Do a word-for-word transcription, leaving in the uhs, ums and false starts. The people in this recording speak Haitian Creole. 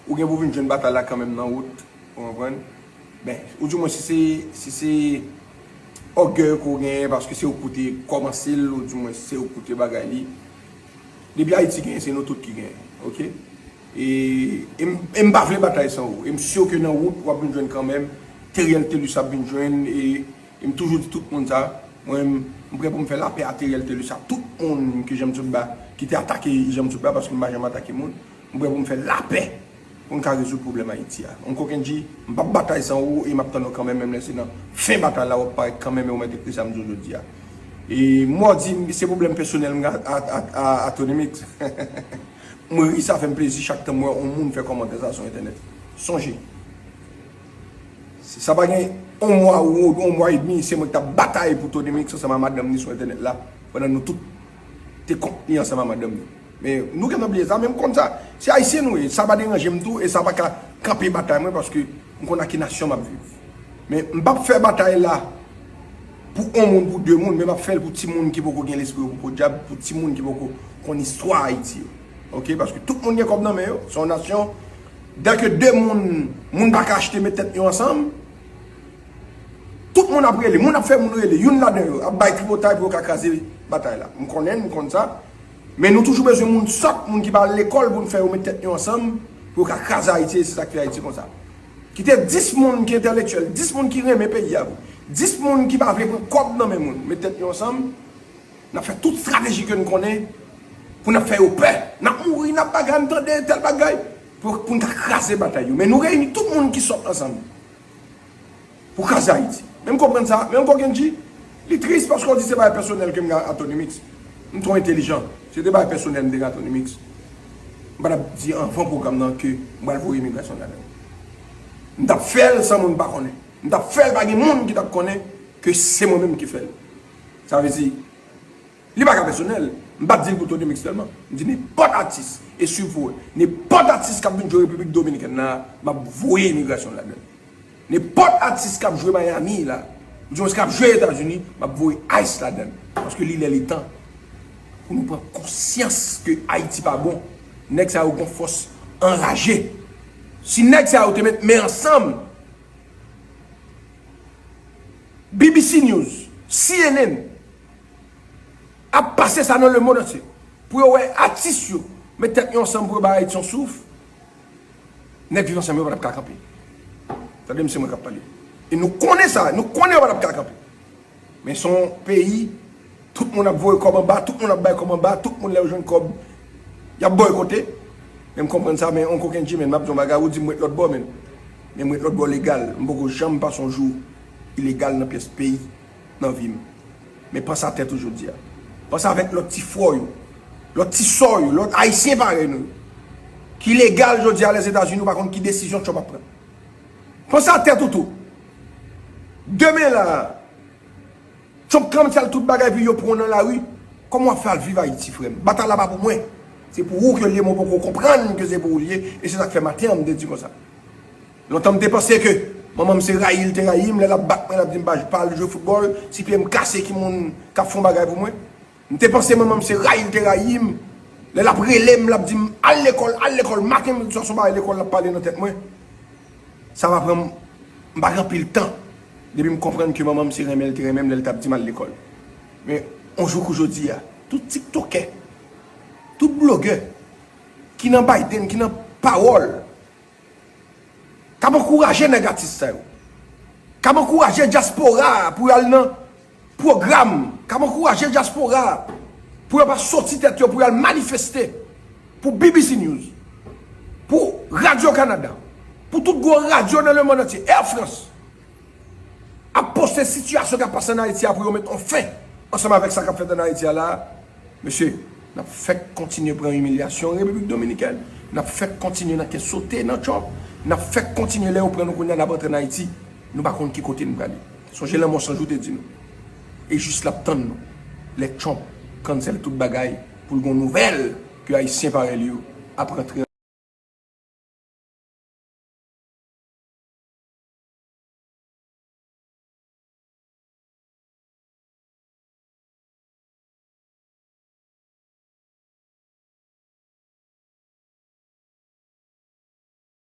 Ou gen pou vin jwenn batay la kanmenm nan wout, ou konprann? Ben, ou di mwen si se, si se ògèy ke w genyen, paske se ou ki te kòmanse l, ou di mwen se ou ki te bagay li. Depi Ayiti genyen, se nou tout ki genyen, oke? E, e m, e m pa vle batay san ou. E m si ke nan wout, w ap vin jwenn kanmenm. Teriel Telus ap vin jwenn, e, e m toujou di tout moun sa. Mwen, m, m prè pou m fè lapè a Teriel Telus, a tout moun ke Janm Soutba, ki te atake Janm Soutba, paske m pa janm atake moun. M prè pou m fè lapè pou n ka rezoud pwoblèm Ayiti a. Uncle Kendji, m p ap batay san ou e m ap tann ou kanmenm, menm lè se nan fen batay la w ap parèt kanmenm e w mèt ekri sa m di w jodi a. E m wè w di se pwoblèm pèsonèl m gen a, a, a, a, a Tony Mix. M ri, sa fè m plezi chak tan m wè yon moun fè kòmantè sa sou entènèt. Sonje, sa pa gen yon mwa ou yon mwa edmi, se mwen ki t ap batay pou Tony Mix ansanm a madanm ni sou entènèt la, pandan nou tout te kont li ansanm a madanm ni. Men nou gentan bliye sa, men m konn sa. Se Ayisyen nou ye, sa pa deranje m tou, e sa pa ka kanpe batay mwen, paske m konn nan ki nasyon m ap viv. Men m p ap fè batay la pou yon moun, pou de moun, men m ap fè l pou timoun ki poko gen lespri pou podyab, pou timoun ki poko konn istwa Ayiti yo. Oke? Paske tout moun gen kòb nan men yo, se yon nasyon, dèke de moun, moun pa ka achte met tèt yo ansanm, tout moun ap rele, moun ap fè moun rele, youn ladan yo ap bay tripotay pou yo ka kraze batay la. M konnen, m konn sa. Men nou toujou bezwen moun sòt, moun ki pa al lekòl pou n fè yo met tèt yo ansanm pou yo ka kraze Ayiti, e se sa k fè Ayiti konsa. Kite dis moun ki entèlektyèl, dis moun ki renmen peyi a, dis moun ki pa vle pran kòb nan men moun, met tèt yo ansanm, n ap fè tout estrateji ke n konnen pou n ap fè yo pè. N ap mouri, n ap bagay, n tande tèl bagay, pou, pou n ka kraze batay yo. Men nou reyini tout moun ki sòt ansanm pou kraze Ayiti. Men m konprann sa, men Uncle Kendji, li tris paske w di se bagay pèsonèl ke m gen a Tony Mix. M twò entèlijan. Se te bagay pèsonèl m te gen a Tony Mix. M pa t ap di anvan pwogram nan ke m pral voye imigrasyon ladan l. M t ap fè l san moun pa konnen. M t ap fè l pa gen moun ki t ap konnen ke se mwen menm ki fè l. Sa vle di, li pa ka pèsonèl. M pa t di l pou Tony Mix sèlman. M di nenpòt atis, e swiv pou wè. Nenpòt atis k ap vin jwe Repiblik Dominikèn la, m ap voye imigrasyon ladan l. Nenpòt atis k ap jwe Miami la, oubyen k ap jwe Etazini, m ap voye ice ladan l. Paske li lè li tan pou nou pran konsyans ke Ayiti pa bon. Nèg sa yo gon fòs anraje. Si nèg sa yo te met men ansanm, B B C News, C N N, ap pase sa nan lemonn antye. Pou yo wè atis yo met tèt yo ansanm pou yo bay Ayiti yon souf, nèg Viv Ansanm yo pa t ap ka kanpe. Tande m, se mwen k ap pale. E nou konnen sa, nou konnen yo pa t ap ka kanpe. Men se yon peyi, tout moun ap voye kòb anba, tout moun ap bay kòb anba, tout moun lè yo jwenn kòb, y ap bòykote. Men m konprann sa, men Uncle Kendji, men m ap di yon bagay, ou di m ret lòt bò, men. Men m ret lòt bò legal. M poko janm pase yon jou ilegal nan pyès peyi nan vi m. Men panse a tèt ou jodi a. Panse avèk lòt ti frè w yo, lòt ti sè w yo, lòt Ayisyen parèy nou yo, ki legal jodi a Lèzetazini, ou pa konn ki desizyon Trump ap pran. Panse a tèt ou tou. Demen la, Trump kòmanse al tout bagay epi yo pran w nan lari. Kòman w ap fè al viv Ayiti, frè m? Batay la pa pou mwen. Se pou ou ke l ye, mwen poko konprann ke se pou ou l ye, e se sa k fè maten an m te di konsa. Lontan m te panse ke manman m se rayi l te rayi m, lè l ap bat mwen, l ap di m pa, pa al jwe foutbòl, si pye m kase ki moun k ap fè yon bagay pou mwen. M te panse manman m se rayi l te rayi m, lè l ap rele m, l ap di m al lekòl, al lekòl, maten, midi, swa, se yon bagay lekòl l ap pale nan tèt mwen. Sa pa pran m, m pa gen anpil tan depi m konprann ke manman m se renmen l te renmen m lè l t ap di m al lekòl. Men yon jou kou jodi a, tout tiktokè, tout blogè ki nan Biden, ki nan pawòl, k ap ankouraje nèg atis sa yo, k ap ankouraje dyaspora a pou y al nan pwogram, k ap ankouraje dyaspora a pou yo pa soti tèt yo, pou y al manifeste, pou B B C News, pou Radio Canada, pou tout gwo radyo nan lemonn antye, Air France, ap poste sitiyasyon k ap pase ann Ayiti a pou yo met yon fen ansanm avèk sa k ap fèt ann Ayiti a la a. Mesye, n ap fèk kontinye pran imilyasyon Repiblik Dominikèn, n ap fèk kontinye nan kè sote nan Trump, n ap fèk kontinye lè yo pran nou kounye a n ap antre ann Ayiti, nou pa konn ki kote n prale. Sonje lanmò san jou te di nou. E jis l ap tann nou. Lè Trump cancel tout bagay pou l gon nouvèl ke Ayisyen parèy li yo ap rantre